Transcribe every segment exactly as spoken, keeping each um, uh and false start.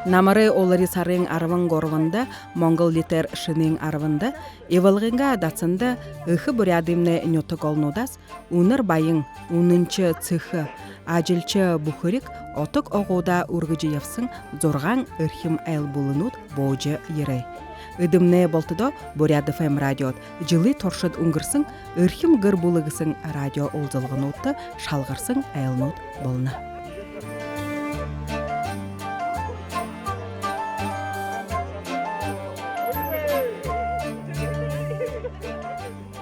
Намарай улари сарын арбан гурбанда, монгол литээр шэнын арбанда, Ивалгын дасанда эхэ Буряадаймнай нютаг олонуудһаа үнэр баян, үнэншэ сэхэ, ажалша бүхэриг отог угуудаа үргэжэ ябаһан зургаан эрхим айл бүлэнүүд буужа ерээ. Эдэмнай бултадаа Буряад ФМ радиодо жэлэй туршада үнгэрһэн «Эрхим гэр бүлэ» гэһэн радио уулзалгануудта шалгарһан айлнууд болоно.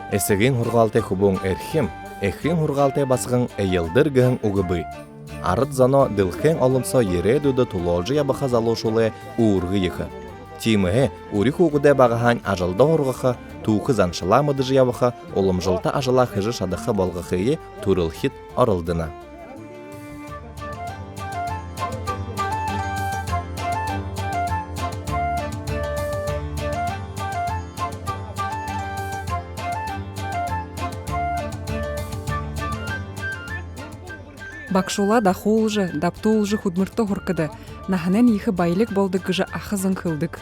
Эсэгын һургаалтай хүбүүн эрхим, эхын һургаалтай басаган эелдэр гэһэн үгэ бии. Арад зоноо дэлхэйн олон соо ерээдүйдэ түлөөлжэ ябаха залуушуулай үүргэ ехэ. Тиимэһээ үри хүүгэдээ багаһаань ажалда һургаха, түүхэ заншалаа мэдэжэ ябаха, уламжалта ажалаа хэжэ шадаха болгохые түрэлхид оролдоно. Багашуулаа дахуулжа, дабтуулжа хүдэлмэридэ һургахада, наһанайнь ехэ баялиг болодог гэжэ аха зон хэлэдэг.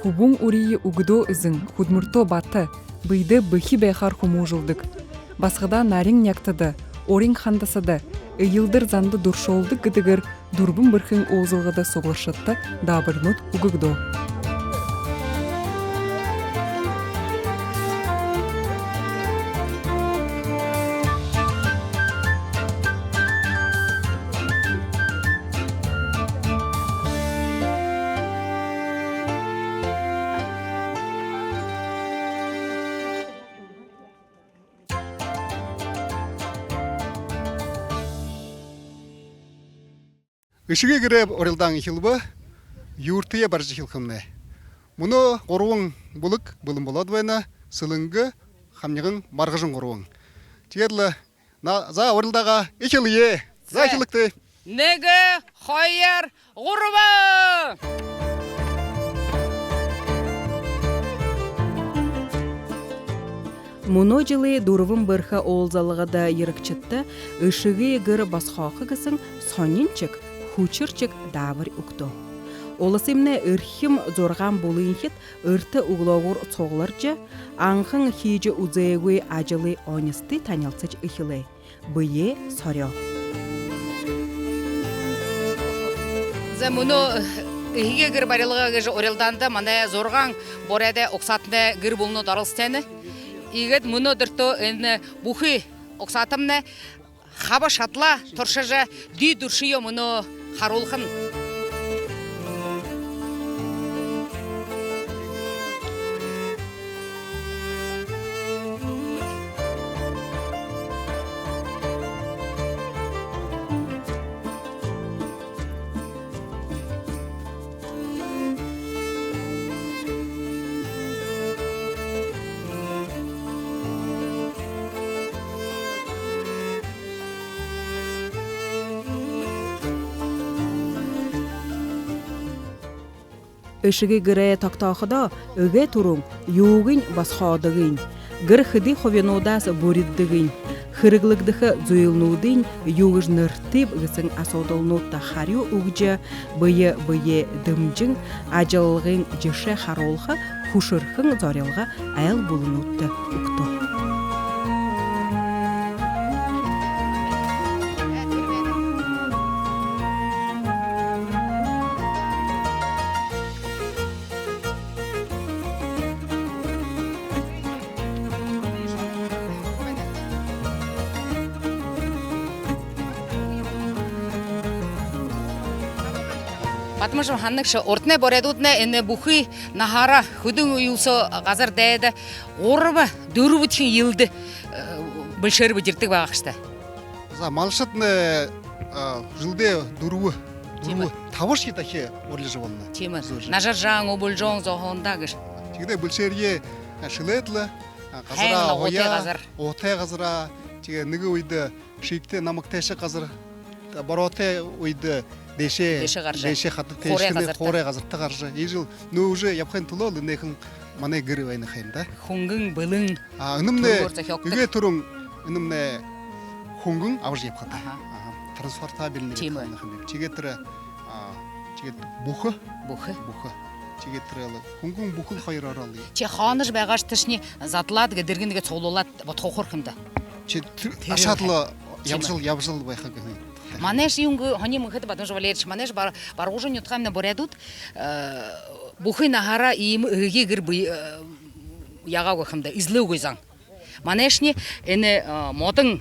Хүбүүн үриие үгэдөө эзэн, хүдэлмэридөө бата, бэедээ бэхи байхаар хүмүүжүүлдэг. Басагадаа нарин нягтада, урин хандасада, эелдэр занда дуршуулдаг гэдэгээр «Дүрбэн бэрхын» уулзалгада суглаашадта даабаринууд үгэгдөө. Эшэгы гэрэй урилдаан эхилбэ, юртэеэ барижа эхилхэмнай. Мүнөө гурбан бүлэг бэлэн болоод байна. Сэлэнгэ, Хамниган, Баргажан гурбан. Тиигээд лэ на-, за, урилдаагаа эхилэе. За, эхилэгты. Нэгэ, хоёр, гурба! Мүнөө жэлэй «Дүрбэн бэрхэ» уулзалгада ерэгшэдтэ «Эшэгы гэр босхоохо» гэһэн һониншог, хүшэршэг даабари үгтөө. Уласымнай эрхим зургаан бүлынхид эртэ үглөөгүүр сугларжа, анхан хэжэ үзөөгүй ажалай онистой танилсажа эхилээ. Бэеэ сорёо. За, мүнөө «Эһигээ гэр барилга» гэжэ урилдаанда манай зургаан буряадай угсаатанай гэр бүлэнүүд оролсоһон. Иигээд мүнөөдэртөө энэ бүхы угсаатамнай хаба шадалаа туршажа, дүй дүршэеэ мүнөө харуулхань. Эшэгы гэрээ тогтооходоо эгээ түрүүн юугынь босхоодогынь, гэр хэды хубинуудһаа бүридэдэгынь, хэрэглэгдэхэ зүйлнүүдынь юу гэжэ нэрэтэйб гэһэн асуудалнуудта харюу үгэжэ, бэе бэеэ дэмжэн, ажаллалгын жэшээ харуулха хүшэрхэн зорилго айл бүлэнүүдтэ үгтөө. Бадмажаб, һанагша, урданай буряадууднай энэ бүхы наһаараа, хэдэн үе соо газар дайда гурба, дүрбэдэхин жэлдэ, э, бэлшээр бэдэрдэг байгаа гү? За, малшаднай, а, жэлдээ дүрбэ, тиимэ, дүрбэ, табашье дахин урилжа болоно. Тиимэ. Зүб. Нажаржаһан, үбэлжэһэн, зооһон даа гэжэ. Тиигээд бэлшээрээ, а, шэлээд лэ, а, һайн газараа угаатай уяа, газар. Угаатай газараа, тиигээд нэгэ үедэ шиигтэй намагтайшаг газар, та-, бороотой үедэ дээшээ, дээшээ гаража, дээшээ хада, хуурай тээшээ газарта. Хуурай газарта гаража. Иигэжэл нүүжэ ябахын түлөө лэ энэхэн манай гэр байна ха юм даа. Хүнгэн, бэлэн. А, энэмнай түргөөр зохёогдодог. Эгээ түрүүн энэмнай хүнгэн абажа ябаха даа. Аха. Аха. Транспортабельный. Тиимэ. Гэхэ юм байна ха юм. Тиигээд тэрэ, а, Тиигээд бүхэ. Бүхэ. Бүхэ. Тиигээд тэрэл хүнгэн бүхэл хоёр оролой. Ши хоонош байгааш, тэрэшни задлаад, гэ дэргэнэ гээд суглуулаад бодхоохор юм даа. Ши тэр ашаад лэ ябажал, ябажал байха гэһэн. Манайш юун гэ, һонин мэхэдэ, Бадмажаб Валерьевич, манайш Бар-, Баргажан нютагаймнай буряадууд, э, бүхы наһаараа иимэ ехэ гэр бии-, э, яагаагүй юм даа, эзэлээгүй зон. Манайшни энэ, э, модон,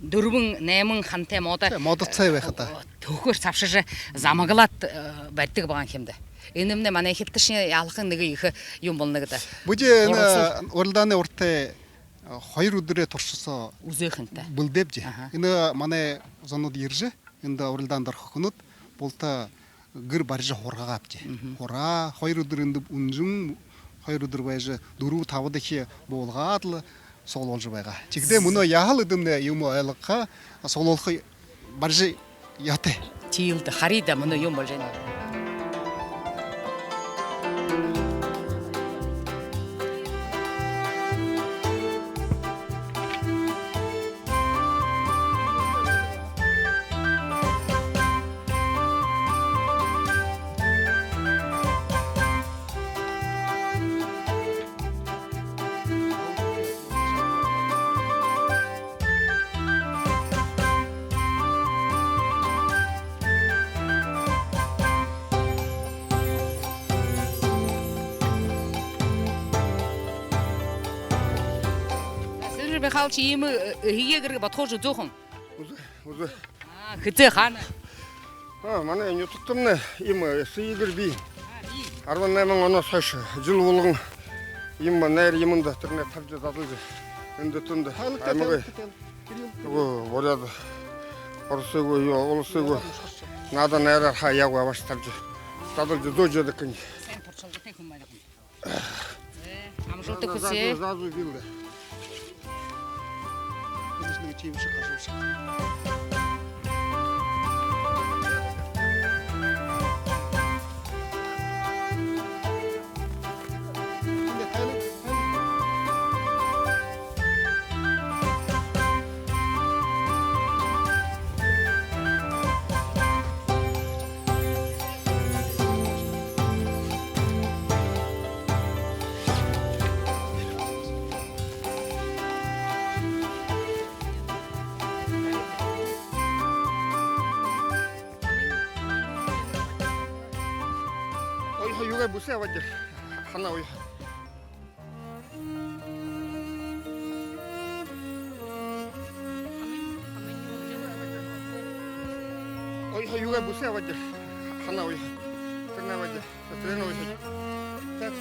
дүрбэн, найман хантай модо, тэ, модотой байха даа, э, түхэр сабшажа, замаглаад, э, баридаг байгаа юм даа. Энэмнай манайхидташни яһалахын нэгэ ехэ юм болоно гэдэг. Бидэ энэ урилдаанай урда, э, хоёр үдэрэй туршада үзэхэнтэй бэлдээбди. Аха. Энэ манай зонууд ерэжэ, эндэ урилдаанда орохо хүнүүд булта гэр барижа һургаа гээбди. Мгм. Һураа, хоёр үдэр эндэ үнжэн, хоёр үдэр байжа, дүрбэ-табадахи буулгаад лэ суглуулжа байгаа. Тиигэхэдээ мүнөө яһала эдэмнай юумэ ойлгохо, суглуулха, барижа ябахат. Тиигээд лэ харая даа, мүнөө юун болжо байна. Сэдэр Михайлович, иимэ, э, ехэ гэр бодхоожо үзөө гүт? Үзөө, үзөө. А, хэзээ, хаана? А, манай нютагтамнай иимэ, э, ехэ гэр бии. А, бии. Арбан найман онһоо хойшо жэл болгон иимэ найр юумэндэ тэрэнээ табижа, задалжа, эндэ тэндэ аймагай, үгы, буряад, оросой гү, юу, уласай гү, наада найраар хаяагүй абаашажа, табижа, задалжа, зөөжэ ябадаг гэнэ. Сайн туршалгатай хүн байна. Э, амжалта хүсье. Заа, заа, заа, заа. Ой, ой, юугээ бүсэ абаад. Хана ой. Ой, ой, юугээ бүсэ абаад. Хана ой. Тэрэнээ абаад. Тэрэнээ ой. Так.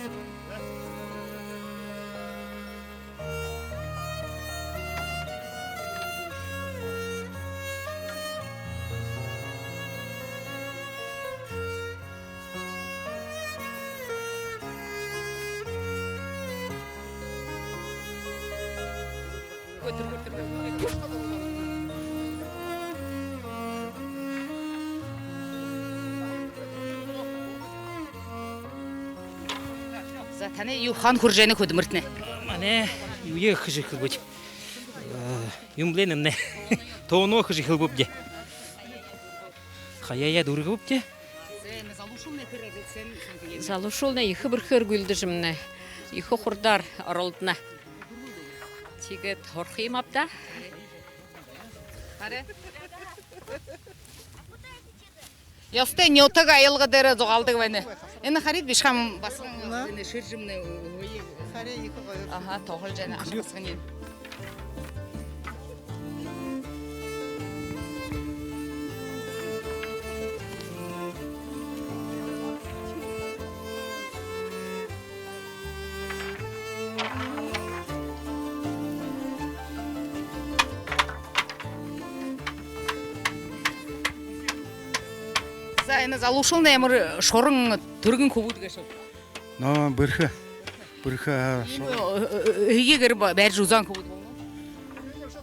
За, танай юу, хаана хүрэжэ байнаб хүдэлмэритнай? Манай юугээ хэжэ эхилбэбди. Э, юумэ лэ энэмнай. Тооноо хэжэ эхилбэбди. Хаяаяа дүүргэбэбди. Залуушуулнай ехэ бэрхээр гүйлдэжэ байна. Ехэ хурдаар оролдоно. Тиигээд һурха юм ааб даа. Харин. Ёһотой нютаг аялга дээрэ зугаалдаг байна. Энэ харыт, бишхан басаган, энэ шэржэмнай, ой. Харин ехэ гоё. Аха, туһалжа байна, аша басаганиинь. За, энэ залуушуулнай ямар шуран түргэн хүбүүд гээшэб? Но, бэрхэ. Бэрхэ, аа, шуран. Иимэ, э, э, э, ехэ гэр ба-, барижа үзөөн хүбүүд болоно?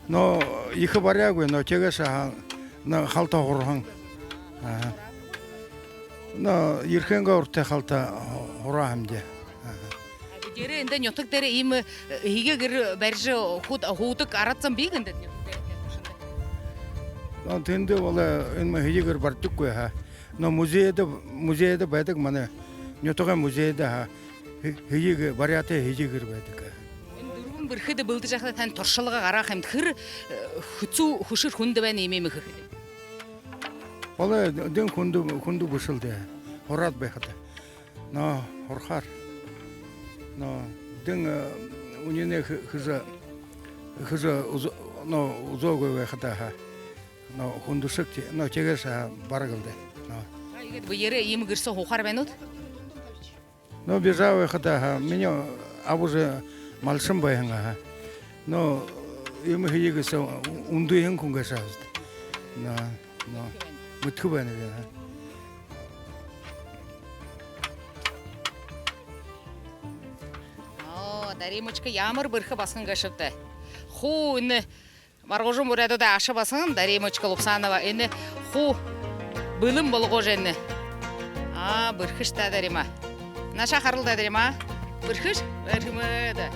Но, ехэ баряагүй, но тиигээшье ха-, но, халта һураһан. Аха. Но, ерэхынгээ урда халта һу-, һураа һэмди. Аха. А, бидэ эндэ нютаг дээрэ иимэ, э, ехэ гэр барижа һууд-, һуудаг арад зон бии гү эндэ нютаг дээрэ, нютаг шэнги? Но, тэндэ болоо, иимэ ехэ гэр баридаггүй, аха. Но музейдэ, музейдэ байдаг, манай нютагай музейдэ, ха, һэ-, һэеы гэр, буряадай һэеы гэр байдаг. Энэ дүрбэн бэрхэдэ бэлдэжэ байхада танда туршалга гараа юм, хэр, э, хэцүү, хүшэр хүндэ байна иимэ юм хэхэдэ? Болоо, дэн хүндэ, хүндэ бэшэл даа. Һураад байхада. Но һурахаар. Но дэн, э, үнинэй хэ-, хэжэ, хэжэ үзө-, но үзөөгүй байхада, ха. Но хүндэшэг, но тиигээшэ, ха, бараг лэ даа. Но. А, иигээд бэеэрээ иимэ гэр соо һуухаар байна гүт? Но бижа байхада, ха, минии абажа малшан байһан, ха. Но иимэ һэеы гэр соо үндыһэн хүн гээшэ ааб даа. Но, но мэдэхэ байна би, ха. О, Даримочка, ямар бэрхэ басаган гээшэбта. Хуу энэ Баргажан буряадуудай аша басаган Даримочка Лубсанова энэ хуу бэлэн болгожо байна. А, бэрхэш даа, Дарима. Наашаа харал даа, Дарима. Бэрхэш, бэрхэмэ даа.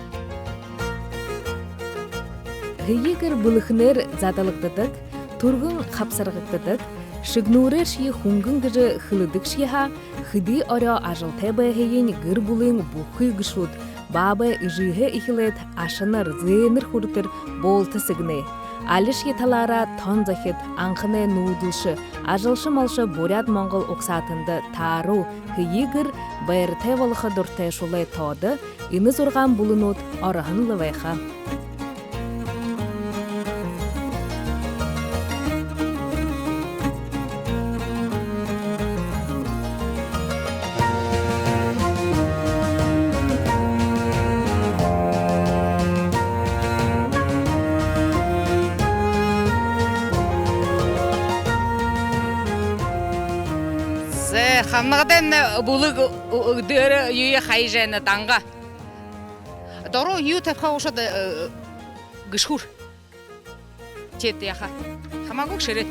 Һэеы гэр бэлэхэнээр задалагдадаг, түргэн хабсаргагдадаг, шэгнүүрээршье хүнгэн гэжэ хэлэдэгшье һаа, хэды орёо ажалтай байһыень гэр бүлын бүхы гэшүүд, баабай эжыһээ эхилээд ашанар, зээнэр хүрэтэр булта сэгнээ. Алишье талаараа тон зохид, анханай нүүдэлшэ, ажалша малша буряад-монгол угсаатанда тааруу һэеы гэр байратай болохо дуратай шүлэй тоодо энэ зургаан бүлэнүүд ороһон лэ байха. Зэ, хамнагадайнь бүлэг, э, дээрэ юуе хаяжа байна, данга. Доро юу табиха ушаад, э, гэшхүүр. Тиигээд яаха. Хамаагүй гү, шэрээ.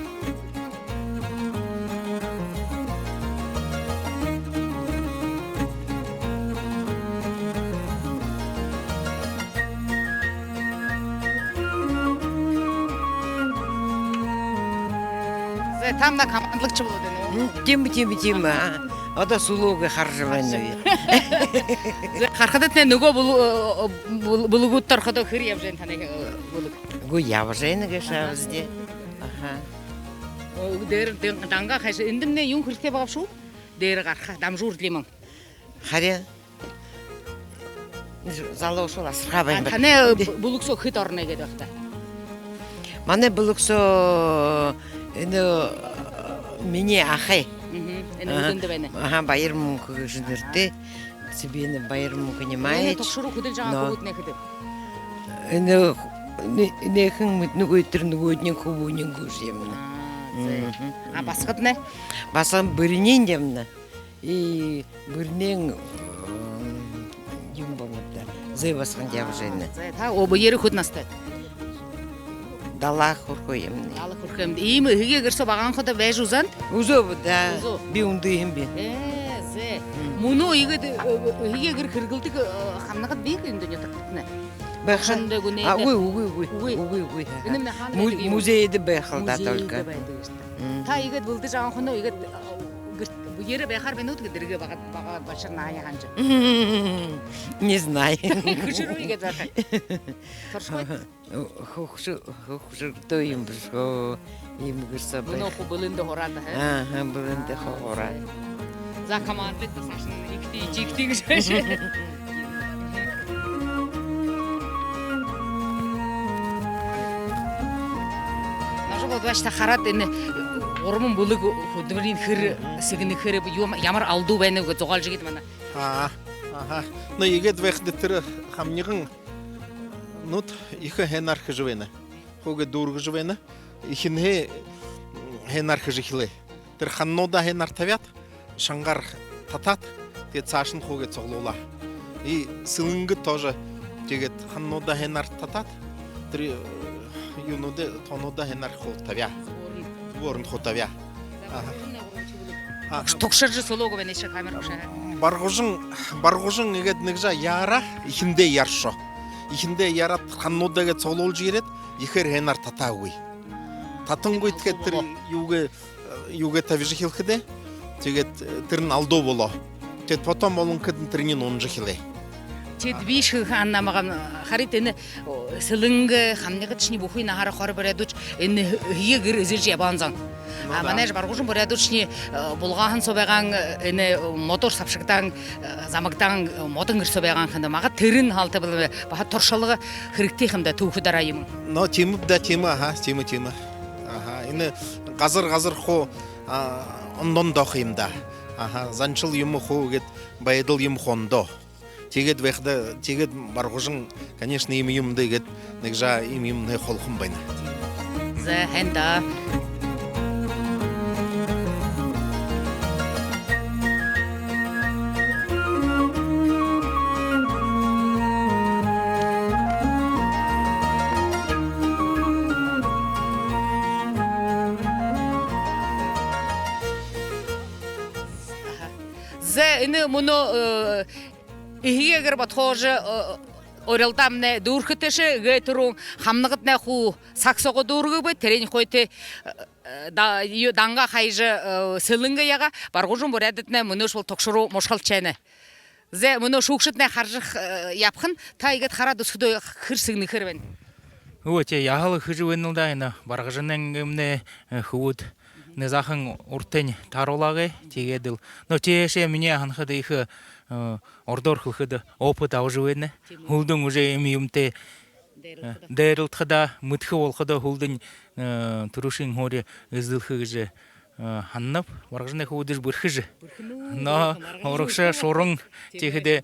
Зэ, та манай командлагша болоод байна гү? М, тиимэ, тиимэ, тиимэ. Аа. Одоо сүлөөгөө хаража байнаб. Зэ, харахадатнай нүгөө бүл-, э, бүл-, бүлэгүүдтэ орходоо хэр ябажа байна танай, э, бүлэг? Үгы, ябажа байна гээшэ аабза даа. Аха. О, дээрэ дан-, данга хаяжа. Эндэмнай юун хэрэгтэй байгаа бшуу? Дээрэ гараха, дамжуур лимон. Харин залуушуул асархаа байна. А, танай бүлэг соо хэд орно гээд байхта? Манай бүлэг соо энэ, э, минии ахай. Мгм. Энэ, аха, үүдэндэ байна. Аха, Баяр-Мүнхэ гэжэ нэрэтэй. Цыбенов Баяр-Мүнхэ Нимаевич. Энэ түгшэр руу хүдэлжэ байгаа хүбүүднай хэды? Энэ, энэ, энээхэн мэдэнэгүйб, тэрэ нүгөөдэнь хүбүүниинь гүйжэ ябана. А, зэ. Мгм. А басагаднай? Басаган Бэринэй ябана. И Бэринэй, м, юм болоно даа. Зэ, басаган ябажа байна. Зэ, та бү-, бэеэрээ хэд наһатай? Далаа хүрэхэ юм. Далаа хүрэхэ юм. Иимэ һэеы гэр соо багахан ходо байжа үзөөт? Үзөөб даа. Үзөө. Би үндыһэн би. Ээ, зэ. М. Мүнөө иигээд, э, һэеы гэр хэрэглэдэг, э, хамнагад бии гү эндэ нютагтатнай? Байха. Шэндэ гү, нэ? А, үгы, үгы, үгы. Үгы. Үгы, үгы. Энэмнай хаана байдаг юм? Му-, музейдэ байха л даа только. Музейдэ байдаг юм. М. Та иигээд бэлдэжэ байгаа хоноо иигээд, э, гэрт, бэеэрээ байхаар байна гүт, дэргэ бага, бага башар наһаяа ханжа? Не знаю. Хүшэр рүү иигээд байха. Туршахагүйт? Хүшэр, хүшэртэй юм бэшэ гү, иимэ гэр соо байха. Мүнөө хуу бэлэндээ һураад, аа? Аха, бэлэндээ һураад. За, командлагты, саашань ихтэй, ихтэй гэжэ. Наашаа болбол баашта хараад, энэ гурбан бүлэг хүдэлмэриин хэр сэгнэхэб, юм, ямар алдуу байнаб гэжэ зугаалжа үгыт манай. Аа, аха. Но иигээд байхада тэрэ хамниган нууд ехэ һайнаар хэжэ байна. Хүүгээ дүүргэжэ байна. Эхинһээ һайнаар хэжэ эхилээ. Тэрэ ханануудаа һайнаар табяад, шангаар татаад, тиигээд саашань хүүгээ суглуулаа. И сэлэнгыт тоже тиигээд ханануудаа һайнаар татаад, тэрэ, э, юунуудаа, тоонуудаа һайнаар хуу табяа. Зүбөөрнь хуу табяа. Аха. А, түгшэржэ сүлөөгөө байна, ишэ камера үшөө. Баргажан, баргажан иигээд нэгэ жаа яараа, эхиндээ яаршоо. Эхиндээ яараад, ханануудаа иигээд суглуулжа ерээд, ехээр һайнаар татаагүй. Татангүйт тиигээд тэрэ юугээ, юугээ табижа эхилхэдээ, Тиигээд, э, тэрэнь алдуу болоо. Тиигээд потом олон хүнүүдынь тэрэниие унажа эхилээ. Тиигээд би шэхэ Анна магам, харыт энэ, о, Сэлэнгэ, Хамнигадшни бүхы наһаараа хори буряадууд энэ һэеы гэр эзэлжэ ябаһан зон. Ну да. А манайш Баргажан буряадуудшни, э, булгааһан соо байгаа, э, энэ модоор сабшагдаһан, э, замагдаһан, э, модон гэр соо байгаа ха юм даа. Магад тэрэнь хаалта болоо, баһа туршалга хэрэгтэй ха юм даа, түүхэ дараа юм. Но тиимэ даа, тиимэ, аха, тиимэ, тиимэ. Аха, энэ газар, газар хуу, а, ондоо ондоо ха юм даа. Аха, заншал юумэ хуу гээд, байдал юумэ хуу ондоо. Тиигээд байхада, тиигээд Баргажан, конечно, иимэ юумэндэ гээд нэгэ жаа иимэ юумэнһээ холохон байна. За, һайн даа. За, энэ мүнөө, э, эһэгээ гэр бодхоожо, э, урилдаамнай дүүрэхэтэйшье, гээ түрүүн хамнагаднай хуу саг соогоо дүүргэбэ, тэрээн хойто, э, э, да-, ю-, дангаа хаяжа, э, Сэлэнгэ яагаа, Баргажан буряадууднай мүнөөшье бол тогшоруу мушхалжа байна. За, мүнөө шүүгшэднай хаража, э, ябаһан, та иигээд хараад үзэхэдөө хэр сэгнэхээр байна. Үгы, тээ, яһала хэжэ байнал даа, энэ Баргажанаймнай, э, хүбүүд. Нэ, заахан урдань тааруулаагүй, тиигээд лэ. Но тиигээшье минии һанахада ехэ, э, ородоор хэлэхэдэ, опыт абажа байна. Тиимэ. Һүүлдэнь уже иимэ юумэтэй, э, дайралдахада, мэдэхэ болоходо, һүүлдэнь, э, түрүүшын һуури эзэлхэ гэжэ, э, һананаб. Баргажанай хүбүүдшни бэрхэжэ. Бэрхэнүүд, но бэрхэнүүд, урагшаа шуран, тиимэ, тиихэдэ.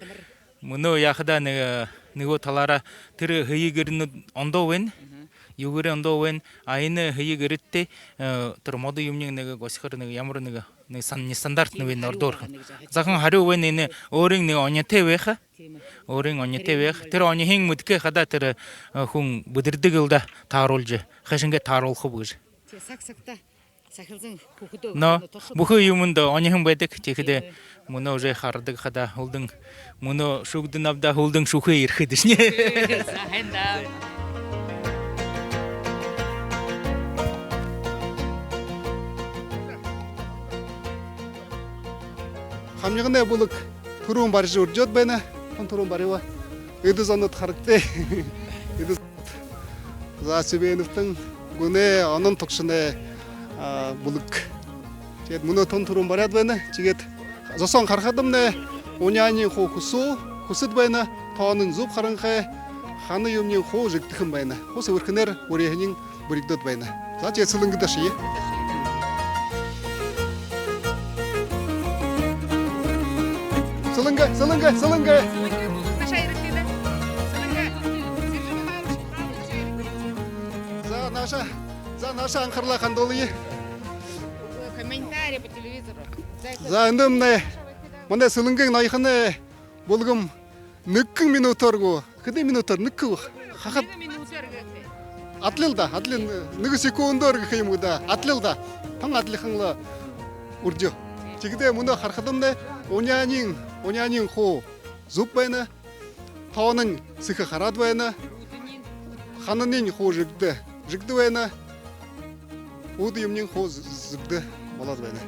Мүнөө яахадаа нэгэ, нэгөө талаараа тэрэ һэеы гэрнүүд ондоо байна. Юугээрээ ондоо байна. А энэ һэеы гэртээ, э, тэрэ модо юумэниинь нэгэ госихор нэгэ ямар нэгэ, нэгэ сан-, нестандартна байна ородоор хэн. Заахан харюу байна, энэ өөрын нэгэ оньтой байха. Өөрын оньтой байха. Тэрэ оньһыень мэдэхэ хадаа тэрэ, э, хүн бэдэрдэг лэ даа, тааруулжа. Хайшан гээд тааруулхаб гэжэ. Тээ, саг сагтаа. Но бүхы юумэндэ оньһон байдаг, тиихэдэ мүнөө уже харадаг хадаа һүүлдэнь мүнөө шүүгдэнэб даа, һүүлдэнь шүүхэ ерэхэдэшни. Һайн даа. Хамниганай бүлэг түрүүн барижа үрдёод байна. Хүн түрүүн бариба. Эдэ зонууд харагты. Эдэ За, Цыбеновтэн, гүнэй, Онон Тогшоной, а, бүлэг. Тиигээд мүнөө тон түрүүн баряад байна. Тиигээд зосоонь харахадамнай, уняаниинь хуу хүсөө, хүсэд байна, тоонынь зүб харанхай, хана юумэниинь хуу жэгдэхэн байна. Хуу сэбэрхэнээр үреэһэниинь бэригдөөд байна. За, тиигээд Сэлэнгэдэ ошоё. Сэлэнгэ, Сэлэнгэ, Сэлэнгэ. Сэлэнгэ, наашаа ерэгты даа. Сэлэнгэ. За, наашаа, за, наашаа анхаралаа хандуулая. Комментарий по телевизору. За, эндэмнай манай Сэлэнгын ноёхоной бүлгэм нэгэн минутаар гү? Хэды минутаар? Нэгэн гү? Хахад. Нэгэн минутаар гэхэ. Адлил даа, адлил, нэгэ секундаар гэхэ юм гү даа. Адлил даа. Тон адлихан лэ үрдёө. Тиигэхэдээ мүнөө харахадамнай уняаниинь, уняаниинь хуу зүб байна. Тоонынь сэхэ хараад байна. Хананиинь хуу жэгдэ, жэгдэ байна. Үүдэ юумэниинь хуу з-, зүбдэ болоод байна.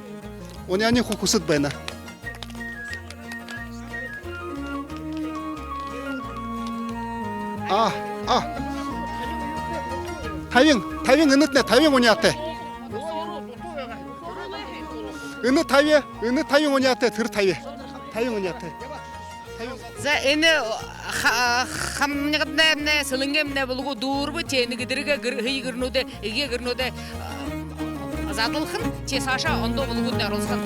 Уняаниинь хуу хүсэд байна. А, а. Табин, табин, энэтнай табин уняатай. Энэ табин, энэ табин уняатай, тэрэ табин. Табин уняатай. За, энэ ха-, хамнигаднай, Сэлэнгэмнай бүлэгүүд дүүрэбэ, тээ нэгэ эдиргэ гэр-, һэеы гэрнүүдээ, эгээ гэрнүүдээ, а, задалхань, тээ саашаа ондоо бүлэгүүднай оролсохонь.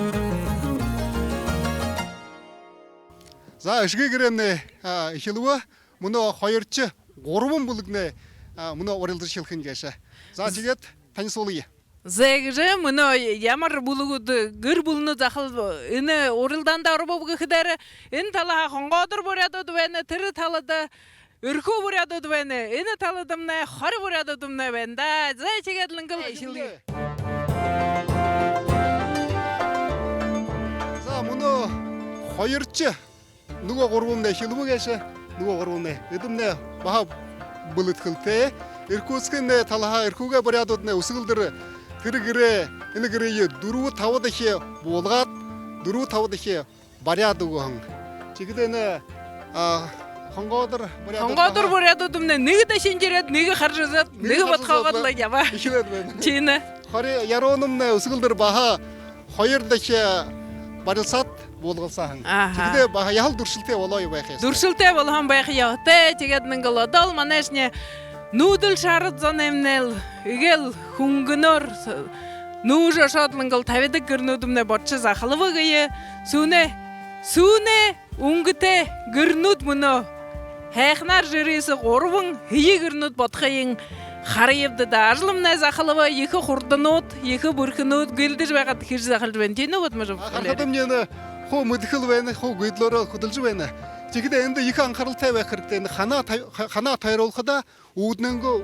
За, эжы гэрэмнай, а, эхилбэ. Мүнөө хоёрдохи, гурбан бүлэгнай, а, мүнөө урилдажа эхилхэнь гээшэ. За, тиигээд танилсуулая. Зай, гэжэ, мүнөө ямар бүлэгүүд, гэр бүлэнүүд захал энэ урилдаанда оробоб гэхэдээрээ, энэ талаһаа Хонгоодор буряадууд байна, тэрэ талада Эрхүү буряадууд байна, энэ таладамнай хори буряадуудмнай байна даа. Зай, тиигээд лэ ингээл эхилэе. За, мүнөө хоёрдохи. Нүгөө гурбамнай эхилбэ гээшэ, нүгөө гурбамнай. Эдэмнай баһа бэлэдхэлтэй. Иркутскын талаһаа, Эрхүүгэй буряадууднай үсэгэлдэр тэрэ гэрээ, энэ гэрээ дүрбэ-таба дахин буулгаад, дүрбэ-таба дахин баряад үгөө һэн. Тиихэдэ энэ, а, хонгоодор буряадууд... Хонгоодор буряадууд мүнөө нэгэ дахин ерээд, нэгэ хаража үзөөд, нэгэ хаража бодхоогоод лэ ябаа. Тиимэ. Хори Яруунамнай Үсэгэлдэр баһа хоёр дахин барилсаад буулгалсаа һэн. Аха. Тиихэдэ баһа яһала дүршэлтэй болоо байха ёһотой. Дүршэлтэй болоһон байха ёһотой. Тиигээд нэгэл одоол манайшни нүүдэл шарад зоноймнай лэ эгээл хүнгэнөөр с-, нүүжэ ошоод лэ нэгэл табидаг гэрнүүднай бодожо захалба гэе. Сүүнэй, сүүнэй үнгэтэй гэрнүүд мүнөө һайханаар жэрыһэн гурбан һэеы гэрнүүд бодхоёо хараябди даа. Ажалнай захалба, ехэ хурданууд, ехэ бэрхэнүүд гэлдэжэ байгаад хэжэ захалжа байна. Тиимэ гү, Бадмажаб? А, харахадамни энэ хуу мэдэхэл байна, хуу гүйдэлөөрөө хүдэлжэ байна. Тиихэдэ эндэ ехэ анхаралтай байха хэрэгтэй. Энэ ханаа тай-, ха-, ханаа тойруулхадаа үүдэнэйнгөө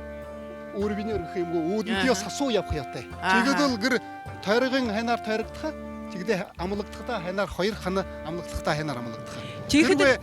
уровень гэхэ юм гү, үүдэнтэеэ... Аха. Сасуу ябаха ёһотой. Аха. Тиигээд лэ гэр тойрогынь һайнаар тойрогдохо, тиихэдэ амлагдаха даа һайнаар, хоёр хана амлагдаха даа һайнаар амлагдаха. Тиихэдэ тэрэ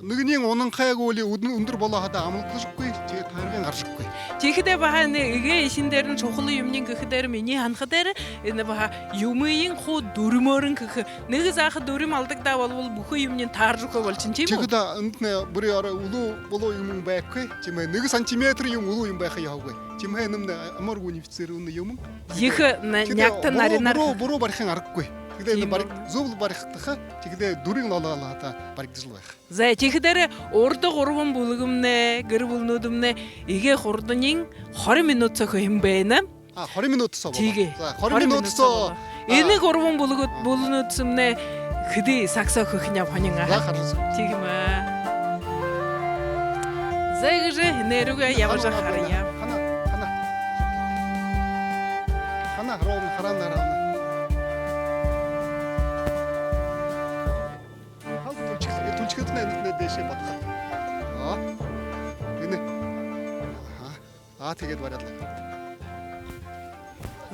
нэгэниинь унанхай гү, али үүдэн үндэр болоо һаа даа амлагдажа үгэхэгүй, тиигээд тойрогынь гаража үгэхэгүй. Тиихэдэ баһа энэ эгээ эшэн дээрэнь шухала юумэниинь гэхэдээ, минии һанахадаа, энэ баһа юумыень хуу дүримөөрнь хэхэ. Нэгэ заахан дүрим алдагдаа болбол, бүхы юумэниинь тааража үгэхэ болошоно, тиимэ гү? Тиихэдэ эндэнь бүри орой үлүү болоо юумэн байхагүй, тиимэ. Нэгэ сантиметр юумэ үлүү юумэ байха ёһогүй. Тиимэ, энэмнай амар унифицированный юумэн. Ехэ на-, тиихэдэ нягта буруу, наринаар... Буруу, буруу барихын аргагүй. Тиихэдэ энэ... Тиимэ. Бариг-, зүб баригдаха, тиихэдэ дүрим лэ олоол һаа даа баригдажал байха. За, тиихэдээ урда гурбан бүлгэмнай, гэр бүлэнүүдэмнай эгээ хурданиинь хорин минута соо хэһэн байна. А, хорин минута соо болоо. Тиигээ. За, хорин минута соо болоо. Хорин минута соо. А. Энэ гурбан бүлгүүд, бүлгэнүүднай хэды саг соо хэхэнь һонин аа. За, хаража үз. Тиимэ. За, гэжэ энээрэйгөө ябажа харая. Ханаа, ханаа. Ханаа, ровно, хараанаар, хараанаар. Хал түлшэхэ, түлшэхэ, энэтнай дээшээ бодохо. А. Энэ. Аха. А, тиигээд баряад лэ.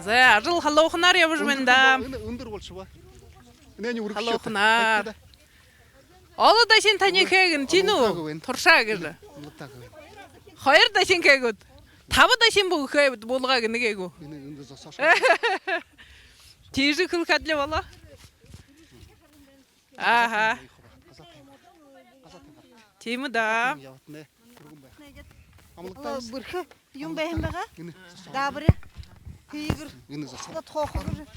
За, ажал халууханаар ябажа байна даа. Үндэр, энэ үндэр болошоо ба. Энээнь үргэхэ ёһотой. Халууханаар. Олон дахин танихай гэнэ, тиимэ гү? Амлалтагүй байна. Туршаа гэжэ. Амлалтагүй байна. Хоёр дахин хээ гүт? Таба дахин бү-, хээ, буулгаа гэнэ гээ гү? Энэ үндэр зосоошоо. Тиижэ хэлэхэдэ лэ болоо. Аха. Тиимэ даа. Амлалтагүй. Бэрхэ юм байһан байгаа. Даабари. Тиигэр. Тохо гэр.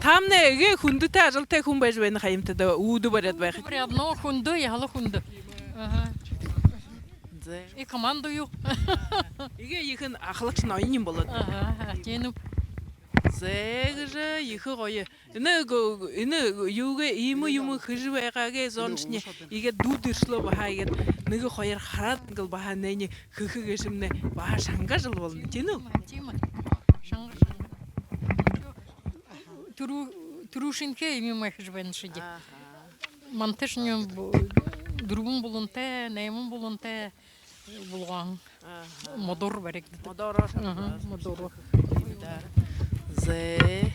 Таамнай эгээ хүндэтэй, ажалтай хүн байжа байна ха юм та даа, үүдэ баряад байха. Баряад, но хүндэ, яһала хүндэ. Аха. За. И командую. Эгээ ехэ ахалагша ноён юм болоод. Аха, тиимэ. За, гэжэ ехэ гоё. Энэ гү-, энэ юугээ, иимэ юумэ хэжэ байгаагээ зоншни иигээд дүү дэршэлөө баһа иигээд нэгэ хоёр хараад нэгэл баһа энээниие хэхэ гээшэмнай баһа шанга ажал болоно, тиимэ гү? Тиимэ. Шанга, шанга. Түрүү-, түрүүшынхиеэ иимэ май хэжэ байна шэди. Аха. Мантайшни бу-, дүрбэн булантай, найман булантай. Булган. Аха. Модоор баригдадаг. Модоороо. Аха, модоороо. Зэ.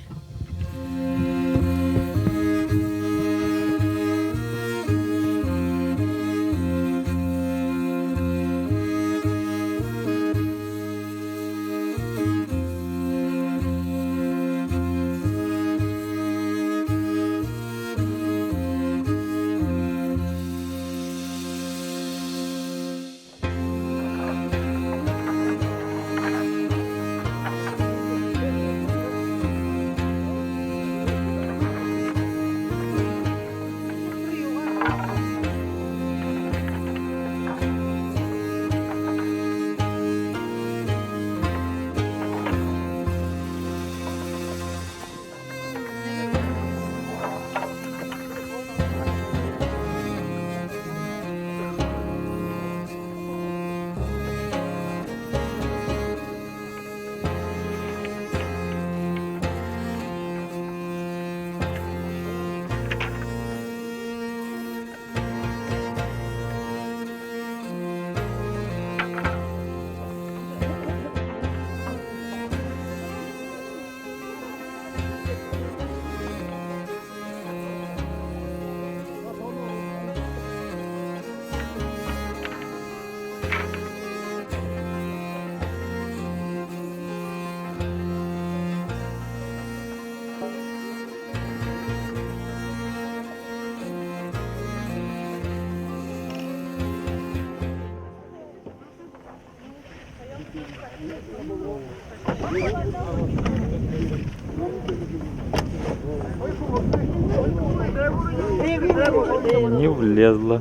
Не влезла.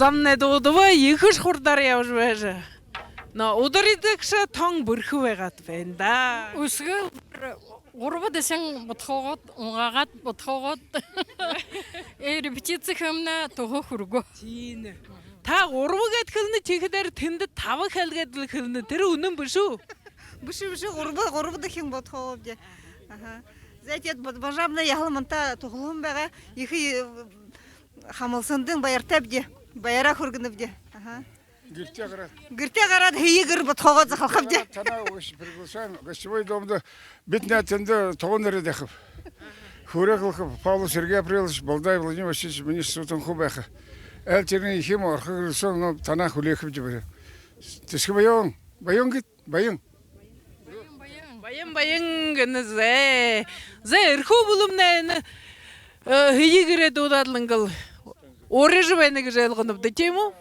Замнай дуудаба, ехэш хурдаар ябажа байжа. Но ударидагша тон бэрхэ байгаад байна даа. Үсэгэлбэри гурба дахин бодхоогоод, угаагаад бодхоогоод. Э, репетици хэмнай туһа хүргөө. Тиин. Та гурба гээд хэлэнэ, тиихэдээ тэндэ таба хэл гээд лэ хэлэнэ. Тэрэ үнэн бэшэ гү? Бэшэ, бэшэ, гурба, гурба дахин бодхоогообди. Аха. Зай, тиигээд бод-, бажамнай яһала манда туһалһан байгаа. Ехэ, э, хамһалсандань баяртайбди. Баяраа хүргэнэбди. Аха. Гэртээ гараад. Гэртээ гараад, һэеы гэр бодхоогоод захалхабди. Танаа үгэш приглашаем гостевой домдо. Бидэ тэндэ тогоон нэрээд байхаб. Хөөрэлдэхэб, Павлов Сергей Апрелович, Балдай Владимир Васильевич, минии сутан хуу байха. Айл тэрэнэй ехэ юумэ орохо гэрэлсээн, но танаа хүлеэхэбди бэри. Тэсхэ баян, баян гээд, баян. Баян, баян гэнэ зэ. Зэ, Эрхүү бүлэмнай энэ, э, һэеы гэрээ дуудаад лэ иигээд лэ урижа байна гэжэ ойлгонобди, тиимэ гү?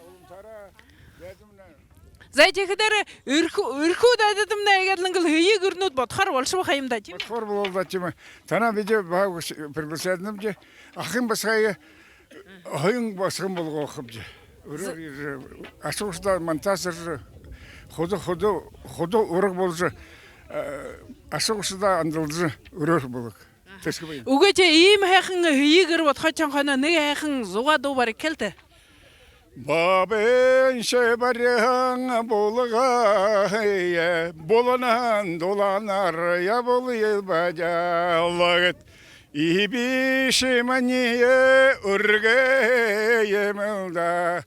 Зай, тиихэдээ Эрхүү, Эрхүү дайдадамнай иигээд лэ иигээд лэ һэеы гэрнүүд бодхоор болошобо ха юм даа, тиимэ? Бодхоор болоо даа, тиимэ. Танаа бидэ баһа приглашаемнабди. Ахын басагые һаян басаган болгохобди. Үрөөр ерэжэ, аша гушадаа манда сэржэ, худа, худа, худа ураг болжо, э, аша гушадаа андалжа, үрөөр болог. Тэсхэ байна. Үгы тэ, иимэ һайхан һэеы гэр бодхоошоһон хойно нэгэ һайхан зугаа дуу барихал даа. Баабайн шэ бариһан булгааһые буланһан дулаанаар ябуулая баабай гээд. Эбишэ маниие үргэһэн юм лэ даа.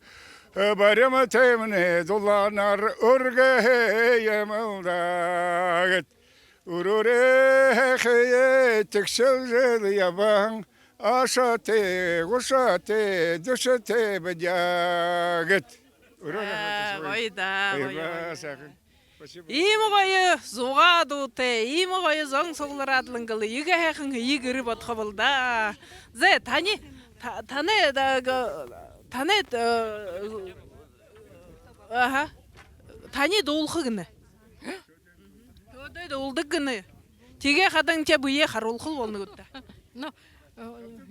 Баримтаймнай дулаанаар үргэһэн юм лэ даа гээд. Үрөөрөө һайхые тэгшэлжэл ябаһан, ашатай, гушатай, дүшэтэй бидэ гээд. Үрөөрөө һайхые тэгшэлжэл. Аа, гоё даа, гоё, гоё. Баярлаа, сайхан. Спасибо. Иимэ гоё зугаа дуутай, иимэ гоё зон суглараад лэ, ингээл иигэ һайхан һэеы гэр бодхообол даа. Зэ, танай, та-, танай, да, г-, танай, э, аха. Танай дуулха гэнэ. Төөдэй дуулдаг гэнэ. Тиигээ хадань тэ бэеэ харуулхал болоно гүт даа. Ну, э,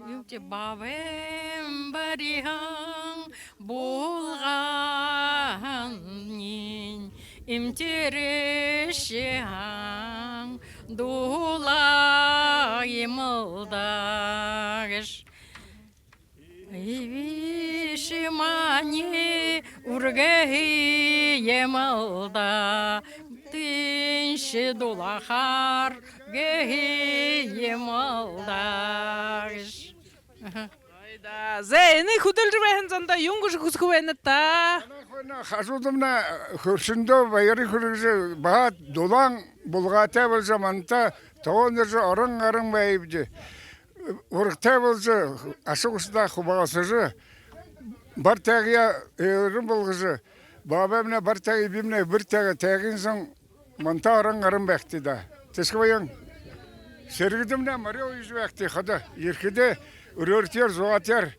юун тэ, баабайн бариһан булгааһаниинь эмтэрэшэһэн дулаан юм лэ даа гэжэ. Эбишэ маниие үргэһэн юм лэ даа, тэншэ дулаахаар гэһэн юм лэ даа гэжэ. Аха. Ой даа. Зэ, энэ хүдэлжэ байһан зондоо юун гэжэ хүсэхэ байнат даа? Манай хойно хажуудамнай хүршэндөө баяр хүргэжэ, баһа дулаан булгаатай болжо, манда тогоон ерэжэ, орон гаран байбди. Урагтай болжо, аша гушадаа хубаалсажа, бар тайгаяа элирэн болгожо, баабаймнай бар тайга, эбэймнай бэр тайга, тайгын зон манда орон гаран байгты даа. Тэсхэ баян. Сэргэдэмнай морёо уяжа байгты, ходо. Ерэхэдээ үрөөртөөр, зугаатаяар.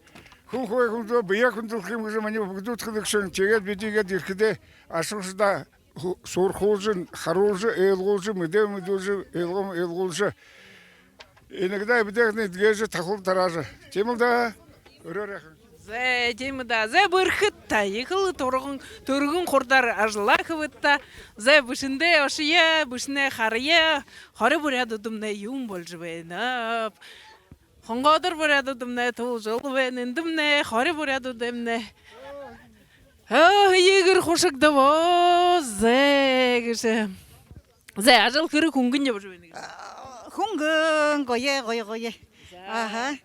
Хүн хуу хүндэ бэеэ хүндэлхэ юм гэжэ манай үбгэдүүд хэлэгшэн. Тиигээд бидэ иигээд ерэхэдээ аша гушадаа ху-, суурхуулжа, харуулжа, ойлгуулжа, мэдээ мэдүүлжэ, ойлгом ойлгуулжа. Иногда бидэ эдгэжэ, тахал тараажа. Тиимэл даа, үрөөр һайхан. Зэ, тиимэ даа. Зэ, бэрхэт даа. Ехэл түргэн, түргэн хурдаар ажаллаа хэбэт даа. Зэ, бэшэндээ ошоё, бэшэнээ харая. Хори буряадуудамнай юун болжо байнаб? Хонгоодор буряадуудамнай туулжал байна. Эндэмнай хори буряадуудамнай. Өө, һэеы гэр хушагдабо, зэ, гэжэ. Зэ, ажал хэрэг хүнгэн ябажа байна гэжэ. Аа, хүнгэн, гоё, гоё, гоё. За. Аха.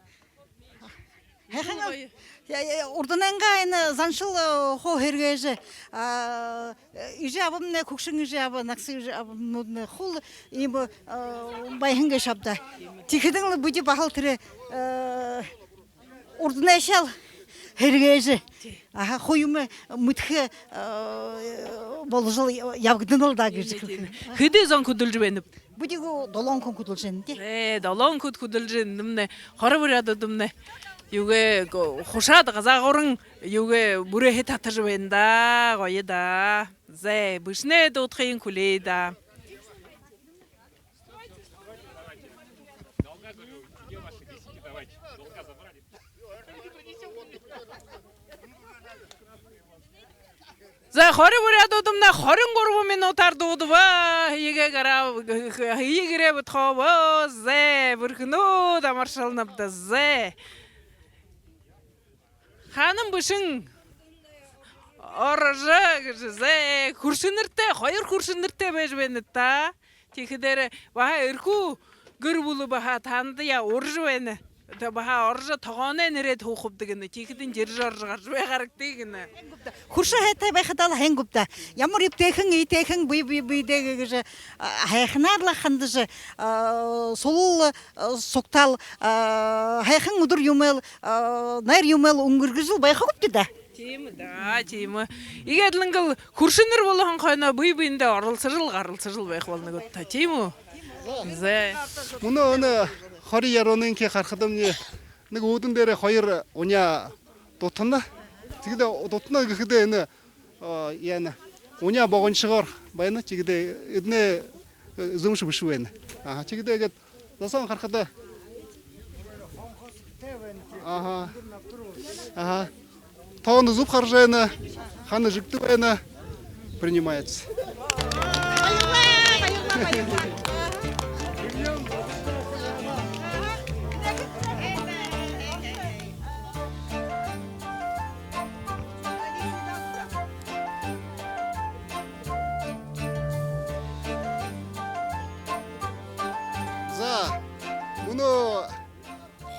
Һайхан. Гоё. Я, я, урданайнгаа энэ заншал, э, хуу һэргээжэ, а, эжы абамнай, хүгшэн эжы аба, нагаса эжы абамнай хуу иимэ, э, байһан гээшэ ааб даа. Тиихэдэнь лэ бидэ баһал тэрэ, э, урданайшаал һэргээжэ. Аха, хуу юумэ мэдэхэ, э, боложол ябагданал даа гэжэ хэлэхэ. Хэды зон хүдэлжэ байнаб? Бидэ гү, долоон хүн хүдэлжэ байна, тии. Ээ, долоон хүн хүдэлжэ байна. Эндэмнай хори буряадуудамнай юугээ гү, хушаад газаагуурынь юугээ, бүрээһээ татажа байна даа, гоё даа. Зэ, бэшэнээ дуудахыень хүлеэе даа. Зэ, хори буряадуудамнай хорин гурбан минутаар дуудаба. Һэеы гэрээ, һэеы гэрээ бодхообо. Зэ, бэрхэнүүд, амаршалнабди. Зэ. Хаанам бэшэн орожо гэжэ, зэ, хүршэнэртэй, хоёр хүршэнэртэй байжа байнат даа. Тиихэдээрээ баһа Эрхүү гэр бүлэ баһа таанадые урижа байна. Тэ баһа орожо, тогооной нэрээд һуухабди гэнэ. Тиихэдэнь ерэжэ орожо гаража байгаарагты гэнэ. Хүршэ һайтай байхадаал һайн гүб даа. Ямар эбтэйхэн, эетэйхэн, бэе, бэе, бэедээ гэжэ, а, һайханаар лэ хандажа, а, сулал, а, сугтаал, а, һайхан үдэр юумээл, а, найр юумээл үнгэргэжэл байха гүбди даа. Тиимэ даа, тиимэ. Иигээд лэ ингээл хүршэнэр болоһон хойно бэе бэедээ оролсожол, гаралсажал байха болоно гүт даа, тиимэ гү? Зэ. Мүнөө энэ хори яруунынхи харахадамни, нэгэ үүдэн дээрэ хоёр уняа дутана. Тиигээд дутана гэхэдээ энэ, а, яана, уняа богоншогоор байна. Тиигээд эдэнэй, э, зүмшэ бэшэ байна. Аха, тиигээд гээд зосон харахада. Аха. Аха. Тоонь зүб хаража байна, хана жэгдэ байна, принимается.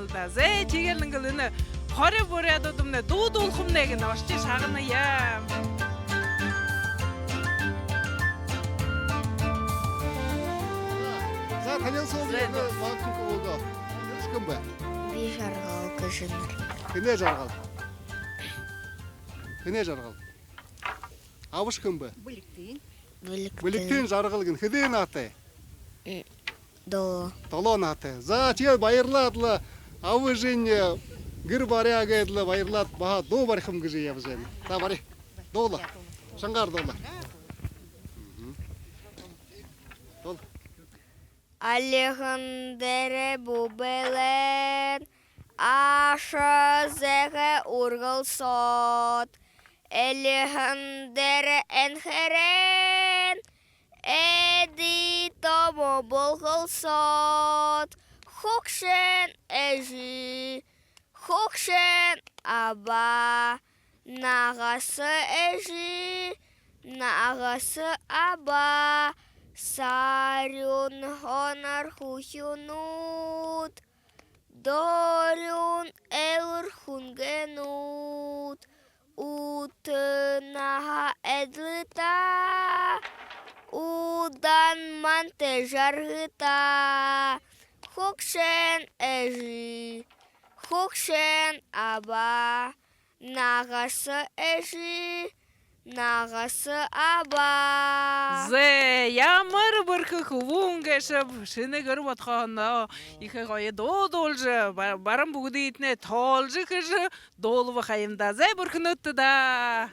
байна л даа. Зэ, тиигээл нэгэл энэ хори буряадуудамнай дуу дуулхамнай гэнэ, ошожо шагная. За, танилсая. Зэ, энэ даа. Багахан хүбүүгээ. Танилсая. Хэн бэ? Би Жаргал гэжэ нэрэ. Хэнэй Жаргал? Хэнэй Жаргал? Абаш хэн бэ? Бэлигтын. Бэлигтын. Бэлигтын Жаргал гэнэ. Хэды наһатай? М, долоо. Долоо наһатай. За, тиигээд баярлаад лэ, аба эжынь, э, гэр баряа гээд лэ баярлаад, баһа дуу барихам гэжэ ябажа байна. За, бари. Дуулаа. Шангаар дуулаа. Мгм. Дуул. Альган дээрэ бү бэлэн, аша зээһээ үргэлсөөд, элһэн дээрэ энхэрэн, эди томо болголсоод, хүгшэн эжы, хүгшэн аба, нагаса эжы, нагаса аба, сарюун һонор хүхюунүүд, дорюун элүүр хүнгэнүүд, ута наһа эдлэе та, удаан мантай жаргая та, хүгшэн эжы, хүгшэн аба, нагаса эжы, нагаса аба. Зэ, ямар бэрхэ хүбүүн гээшэб, шэнэ гэр бодхооһондоо ехэ гоё дуу дуулжа, ба-, баран бүгэдыетнай тоолжо хэжэ дуулба ха юм даа. Зэ, бэрхэнүүд даа.